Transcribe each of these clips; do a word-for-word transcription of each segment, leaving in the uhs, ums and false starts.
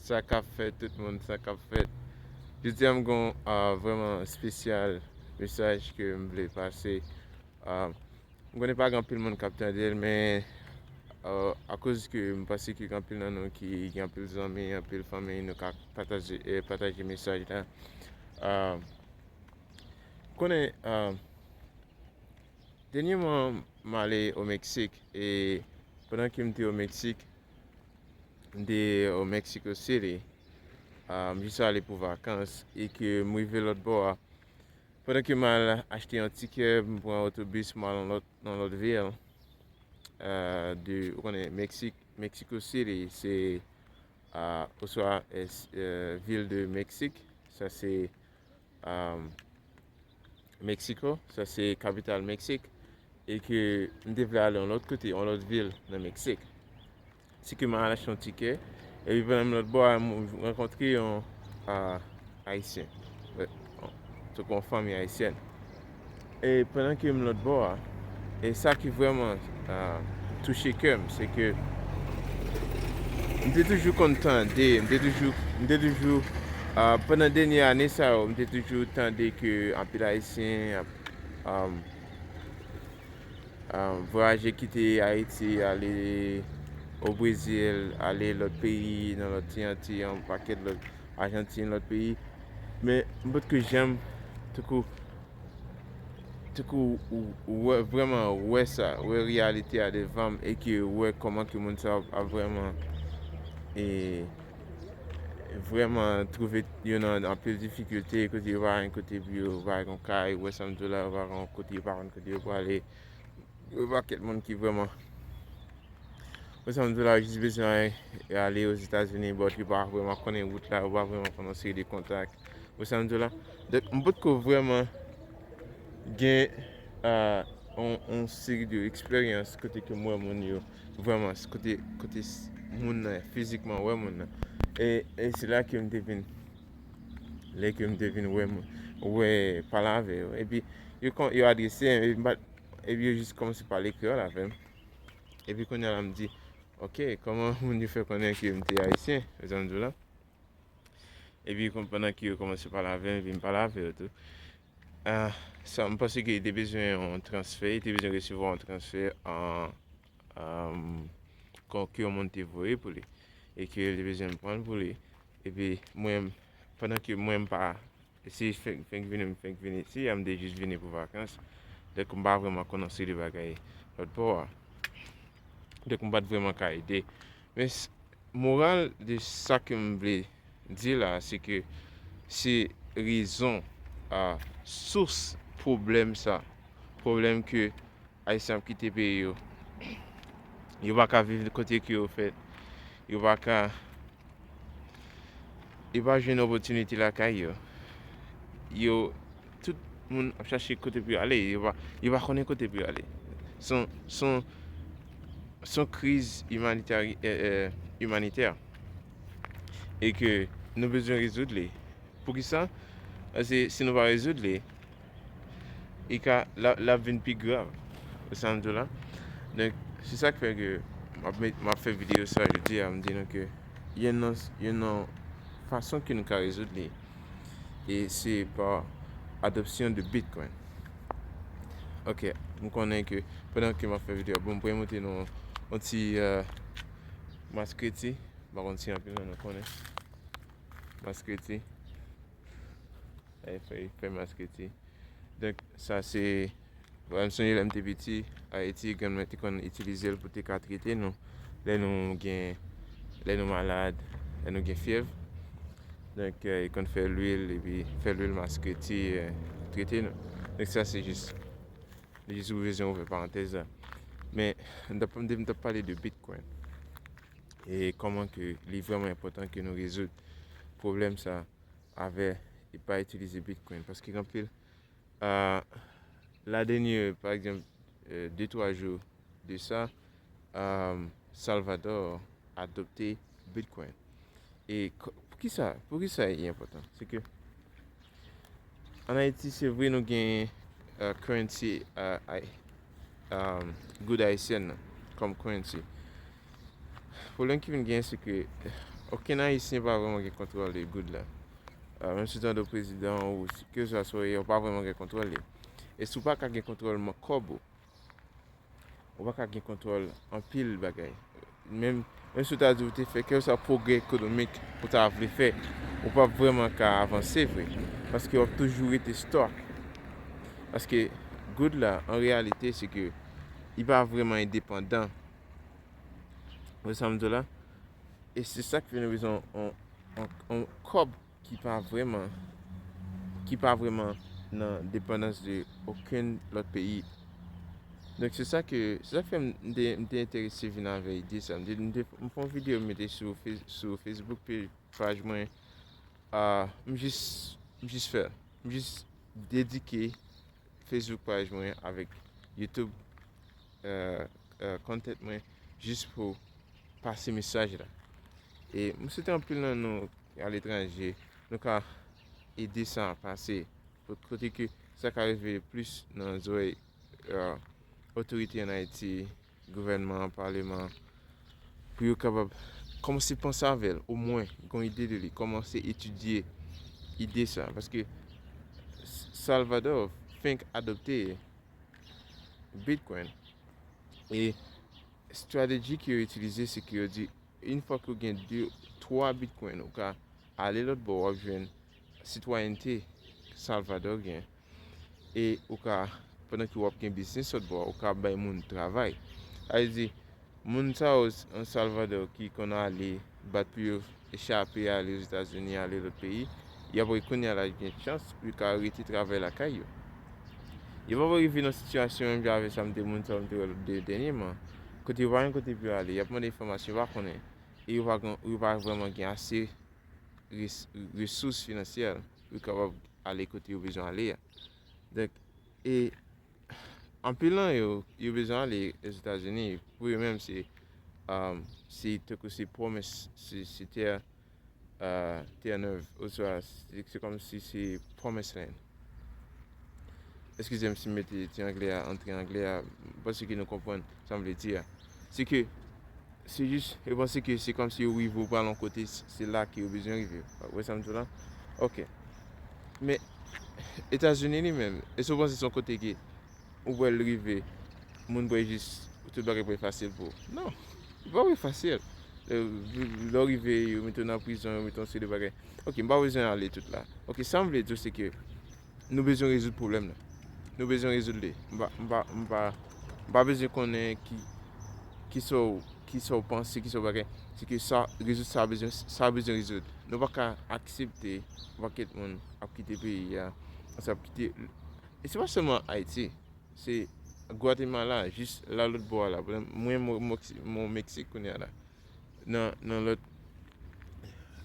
Sa k ap fèt, tout moun, sa k ap fèt? Jodi a, m gon, ah, vrèman espesyal mesaj ke m vle pase. Ah, m konnen pa gen anpil moun k ap tande l, men, ah, akoz ke m panse ke gen anpil nan nou ki gen anpil zanmi, anpil fanmi, nou ka pataje, eh, pataje mesaj la. Ah, konnen, ah, dènyèman, m ale o Meksik, e pandan ke m te o Meksik, m te o Mexico City. Ah, m jis ale pou vakans, e ke m rive lòt bò a. Pandan ke m al achte yon tikè, m pran otobis, m al nan lòt, nan lòt vil. Ah, de, ou konnen, Meksik, Mexico City, se, ah, oswa, eh, s-, eh, vil de Meksik. Sa se, ah, Meksiko, sa se kapital Meksik, e ke m te vle ale yon lòt kote, yon lòt vil nan Meksik. Se ke m al achte yon tikè, epi pandan m lòt bò a, m rankontre yon, ah, Ayisyen, tankou yon fanmi ayisyèn. E pandan ke m lòt bò a, e sa ki vrèman, ah, touche kè m, se ke m te toujou konn tande, m te toujou, m te toujou, ah, pandan dènye ane sa yo, m te toujou tande ke anpil Ayisyen ap, ah, ah, vwayaje kite Ayiti, ale o Brezil, ale lòt peyi, nan lòt ti Antiy, yon pakèt lòt, Ajantin, lòt peyi. Men m potko janm, tankou, tankou ou, ou wè, vrèman wè sa, wè reyalite a devan m, e ke wè kòman ke moun sa ap, ap vrèman, e, vrèman twouve yo nan anpil difikilte, kote yo pa gen kote pou yo, yo pa gen kay, wè sa m di w la, yo pa gen kote, yo pa konn kote yo prale. Yo pa kèk moun ki vrèman, wè sa m di w la, yo jis bezwen ale Ozetazini, but yo pa vrèman konnen wout la, yo pa vrèman konn yon seri de kontak. Wè sa m di w la? Donk, m potko vrèman gen, ah, yon, yon seri de eksperyans kote ke m wè moun yo, vrèman, kote, kote s-, moun nan fizikman wè moun nan. E, e se la ke m te vin, lè ke m te vin wè moun, wè, pale avè yo. Epi, yo kon-, yo adrese m, epi m pa t, epi yo jis kòmanse pale kreyòl avè m. Epi kounye a la, m di, "Ok, kòman moun yo fè konnen ke m te ayisyen?" Wè sa m di w la? Epi kon-, pandan ke yo kòmanse pale avè m, epi m pale avè yo tou. Ah, sa, m panse ke li te bezwen yon transfè, li te bezwen resevwa yon transfè an, an, kon ke yon moun te voye pou li. E ke li te bezwen pran l pou li. Epi mwen, pandan ke mwen m pa, si fenk, fenk vini, m fenk vini isi a, m te jis vini pou vakans. Donk m pa vrèman konn yon seri de bagay lòt bò a. Donk m pa t vrèman ka ede. Men s-, moral de sa ke m vle di la, se ke se rezon a sous pwoblèm sa. Pwoblèm ke Ayisyen ap kite peyi yo. Yo pa ka viv kote ke yo fèt. Yo pa ka, yo pa jwenn opòtinite lakay yo. Yo, tout moun ap chache kote pou yo ale. Yo pa, yo pa konnen kote pou yo ale. Se yon, se yon, se yon kriz imanitè, eh, eh, imanitè. E ke nou bezwen rezoud li. Poukisa? Paske si nou pa rezoud li, li ka, l ap, l ap vin pi grav. Ou sa m di w la? Donk, se sa k fè ke m ap met, m ap fè videyo sa jodi a, m di nou ke youn nan, youn nan fason ke nou ka rezoud li, e se pa adopsyon de Bitcoin. Ok, m konnen ke pandan ke m ap fè videyo a, bon, m premye montre nou yon ti, eh, maskreti. M pa konn si anpil nan nou konnen maskreti. Fèy, fèy, fèy maskreti. Donk, sa se, m sonje lè m te piti, Ayiti, grann mwen te konn itilize l pou te ka trete nou. Lè nou gen, lè nou malad, lè nou gen fyèv. Donk, eh, li konn fè lwil, epi fè lwil maskreti, eh, trete nou. Donk, sa se jis, jis pou bezwen ouvè parantèz la. Men, m t ap, m t ap pale de Bitcoin. E kòman ke li vrèman enpòtan ke nou rezoud pwoblèm sa avè e pa itilize Bitcoin. Paske gen anpil, ah, la dènye, pa egzanp, eh, de twa jou de sa, ah, Salvador adopte Bitcoin. E k-, poukisa, poukisa li enpòtan? Se ke ann Ayiti, se vre nou gen, eh, currency, eh, ay-, um, goud ayisyen nan kòm currency. Pwoblèm ki vin genyen, se ke, eh, okenn Ayisyen pa vrèman gen kontwòl de goud la. Ah, menm si w tande prezidan ou kèlkeswa sa w ye, ou pa vrèman gen kontwòl li. E si w pa ka gen kontwòl kòb ou, ou pa ka gen kontwòl anpil bagay. Menm, menm si w ta di w te fè kèlkeswa pwogrè ekonomik ou ta vle fè, ou p ap vrèman ka avanse vre. Paske w ap toujou rete stòk. Paske goud la, an reyalite, se ke li pa vrèman endepandan. Ou wè sa m di w la? E se sa k fè nou bezwen yon, yon, yon kòb ki pa vrèman, ki pa vrèman nan depandans de okenn lòt peyi. Donk, se sa ke, se sa k fè m te, m te enterese vin avè ide sa. M te, m te, m fè yon videyo m mete sou Face-, sou Facebook page, paj mwen. Ah, m jis, m jis fè l. M jis dedike Facebook paj mwen avèk YouTube, euh, euh, content mwen jis pou pase mesaj la. E m swete anpil nan nou aletranje, nou ka ede sa pase. Kot-, kote ke sa ka rive plis nan zòrèy, euh, otorite ann Ayiti, gouvènman an, paleman an, pou yo kapab kòmanse panse avè l, omwen, gen yon ide de li, kòmanse etidye ide sa. Paske Salvador fenk adopte Bitcoin. E strateji ke yo itilize, se ke yo di, yon fwa ke w gen de, twa Bitcoin, ou ka ale lòt bò, w ap jwenn sitwayènte Salvadoryen. E ou ka, pandan ke w ap gen biznis lòt bò a, ou ka bay moun travay. Sa vle di, moun sa yo an Salvador ki konn ale bat pou yo echape ale Ozetazini, ale lòt peyi, y ap wè kounye a la gen chans pou yo ka rete travay lakay yo. Yo pa rive nan sitiyasyon menm jan avèk sa m te, moun sa yo m te wè lòt de, dènyèman, kote yo pa gen kote pou yo ale, y ap mande enfòmasyon, yo pa konnen, e yo pa gen, yo pa vrèman gen ase res-, resous finansyè pou yo kapab ale kote yo bezwen ale a. Donk, e anpil nan yo, yo bezwen ale Ozetazini, pou yo menm se, um, se tankou se pwomès, se, se tè, uh, tè nèv, oswa se, se kòmsi se promised land. Eskize m si m mete ti anglè a, antre anglè a, m panse ke nou konprann sa m vle di a. Se ke, se jis, yo panse ke se kòmsi yo rive, ou pral yon kote, se, se la ke yo bezwen rive. Ou wè sa m di w la? Ok. Men, Etazini li menm, èske w panse se yon kote ke ou pral rive, moun pral jis, tout bagay pral fasil pou ou? Non, li pa pral fasil. Lè, lè w rive, yo mete w nan prizon, yo mete w yon seri de bagay. Ok, m pa bezwen ale tout la. Ok, sa m vle di w, se ke nou bezwen rezoud pwoblèm nan. Nou bezwen rezoud li. M pa, m pa, m pa, m pa bezwen konnen ki, ki sa w, ki sa w panse, ki sa w bagay. Se ke sa, rezoud sa bezwen, sa bezwen rezoud. Nou pa ka aksepte yon pakèt moun ap kite peyi a. Sa ap kite, e se pa sèlman Ayiti. Se Gwatemala, jis la lòt bò a la. Mwen, mwen, mwen, mwen Meksik kounye a la. Nan, nan lòt,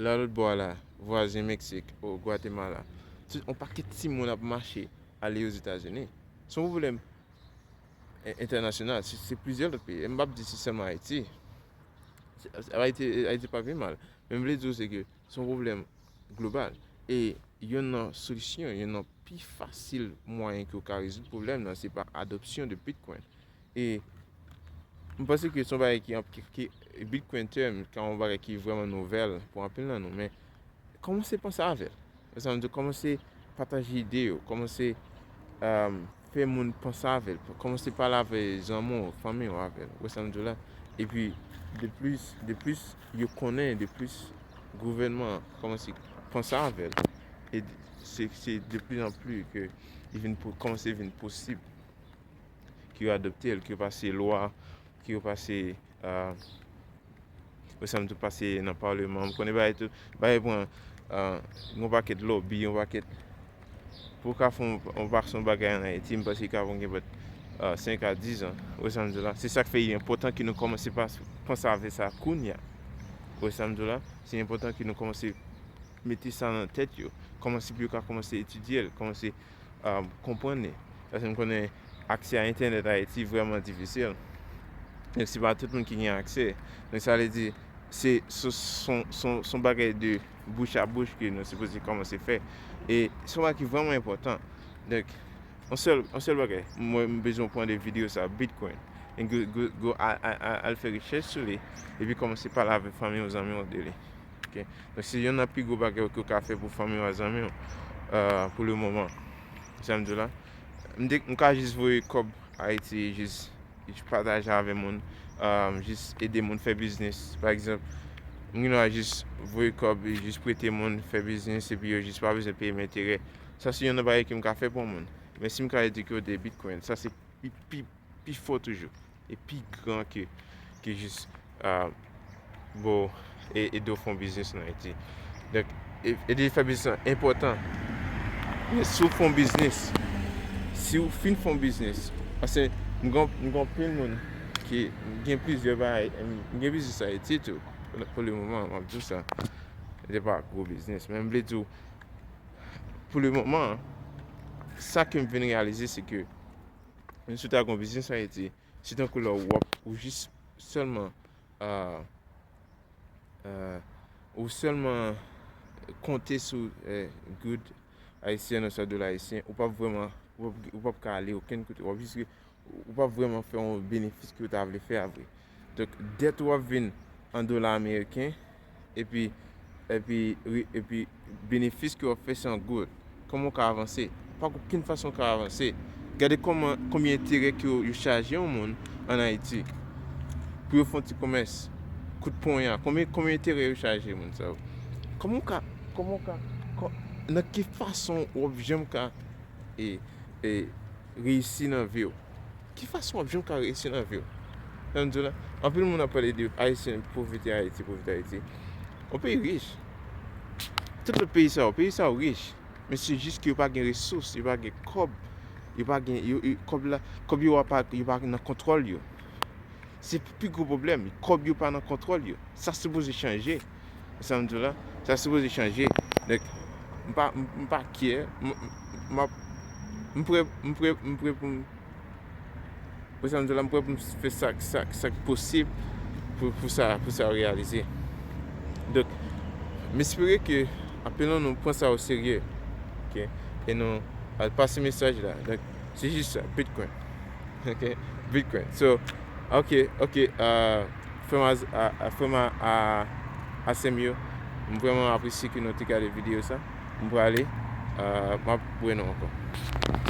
la lòt bò a la, vwazen Meksik, o Gwatemala. Tout, yon pakèt timoun ap mache ale Ozetazini. Se yon pwoblèm e-, entènasyonal. Se, se plizyè lòt peyi. E m p ap di se sèlman Ayiti. Se, Ayiti, Ayiti pa pi mal. Men m vle di w se ke se yon pwoblèm global. E youn nan solisyon, youn nan pi fasil mwayen ke w ka rezoud pwoblèm nan, se pa adopsyon de Bitcoin. E m panse ke se yon bagay ki, ki, ki Bitcoin term, ka yon bagay ki vrèman nouvèl pou anpil nan nou, men kòmanse panse avè l. Sa vle di, kòmanse pataje ide yo, kòmanse, um, fè moun panse avè l, kòmanse pale avè zanmi w, fanmi w avè l. Ou wè sa m di w la? Epi, de plis, de plis yo konnen, de plis gouvènman an kòmanse panse avè l. E se, se de plis an plis ke li vin po-, kòmanse vin posib ke yo adopte l, ke yo pase lwa, ke yo pase, ah, ou wè sa m di w, pase nan paleman. M konnen bagay tou, bagay pran, ah, yon pakèt lòbi, yon pakèt. Pou w ka fè yon, yon pase yon bagay ann Ayiti, m panse li ka pran gen pèt, ah, senk a diz an. Ou wè sa m di w la? Se sa k fè li enpòtan ke nou kòmanse pa, panse avè sa kounye a. Ou wè sa m di w la? Se enpòtan ke nou kòmanse mete sa nan tèt yo. Kòmanse pou yo ka kòmanse etidye l, kòmanse, ah, konprann li. Paske m konnen aksè a entènèt Ayiti vrèman difisil. Donk, se pa tout moun ki gen aksè. Donk, sa vle di, se, se, se, se, se yon bagay de bouch a bouch ke nou sipoze kòmanse fè. E se yon bagay ki vrèman enpòtan. Donk, yon sèl, yon sèl bagay, mwen, m bezwen pran de videyo sa, Bitcoin. E go, go, go, a, a, a, al fè rechèch sou li, epi kòmanse pale avèk fanmi w, zanmi w de li. Ok? Donk, se yonn nan pi gwo bagay ke w ka fè pou fanmi w ak zanmi w, euh, pou le moman. Sa m di w la. M de, m ka jis voye kòb Ayiti, jis, jis pataje avè moun, euh, jis ede moun fè biznis. Pa egzanp, m gen dwa jis voye kòb, jis prete moun fè biznis, epi yo jis pa bezwen peye m enterè. Sa se yonn nan bagay ke m ka fè pou moun. Men si m ka edike w de Bitcoin, sa se pi, pi, pi fò toujou. E pi gran ke, ke jis, ah, bon, e, ede w fè yon biznis an Ayiti. Donk, e, ede fè biznis lan enpòtan. Men si w fè yon biznis, si w fin fè yon biznis, paske m gen, m gen anpil moun ki, m gen plizyè bagay, m gen biznis Ayiti tou. Pou le moman, m ap di w sa. Se pa gwo biznis, men m vle di w, pou le moman, sa ke m vin reyalize, se ke, menm si w ta gen yon biznis Ayiti, se tankou lè w ap, ou jis sèlman, ah, ah, ou sèlman konte sou, eh, goud ayisyen, oswa dola ayisyen, ou p ap vrèman, ou p ap, ou p ap ka ale okenn kote. W ap jis, ou p ap vrèman fè yon benefis ke w ta vle fè a vre. Donk, dèt ou ap vin an dola ameriken, epi, epi, epi benefis ke w ap fè se an goud. Kòman w ka avanse? Pa gen okenn fason w ka avanse. Gade kòman, konbyen enterè ke yo, yo chaje yon moun an Ayiti pou yo fè yon ti komès. Kout ponya. Konbyen, konbyen enterè yo chaje moun sa yo? Kòman w ka, kòman w ka, kò-, nan ki fason w ap janm ka, e, e, reyisi nan vi w? Ki fason w ap janm ka reyisi nan vi w? Sa m di w la, anpil moun ap pale de Ayisyen, povrete Ayiti, povrete Ayiti. Yon peyi rich. Tout lòt peyi sa yo, peyi sa yo rich. Men se jis ke yo pa gen resous, yo pa gen kòb. Yo pa gen, yo, yo, kòb la, kòb yo pa, yo pa nan kontwòl yo. Se pi gwo pwoblèm, kòb yo pa nan kontwòl yo. Sa sipoze chanje. Sa m di w la, sa sipoze chanje. Donk, m pa, m, m pa kyè, m, m, m ap, m prè, m prè, m prè pou m, pou sa m di w la, m prè pou m fè sa, sa, sa k posib pou, pou sa, pou sa reyalize. Donk, m espere ke anpil nan nou pran sa o serye, ok? E nou al pase mesaj la. Donk, se jis sa, Bitcoin. Ok? Bitcoin. So, ok, ok, ah, frè m a, a, a, frè m a, a, a sè m yo, m vrèman apresye ke nou te gade videyo sa. M prale, ah, m ap wè nou ankò.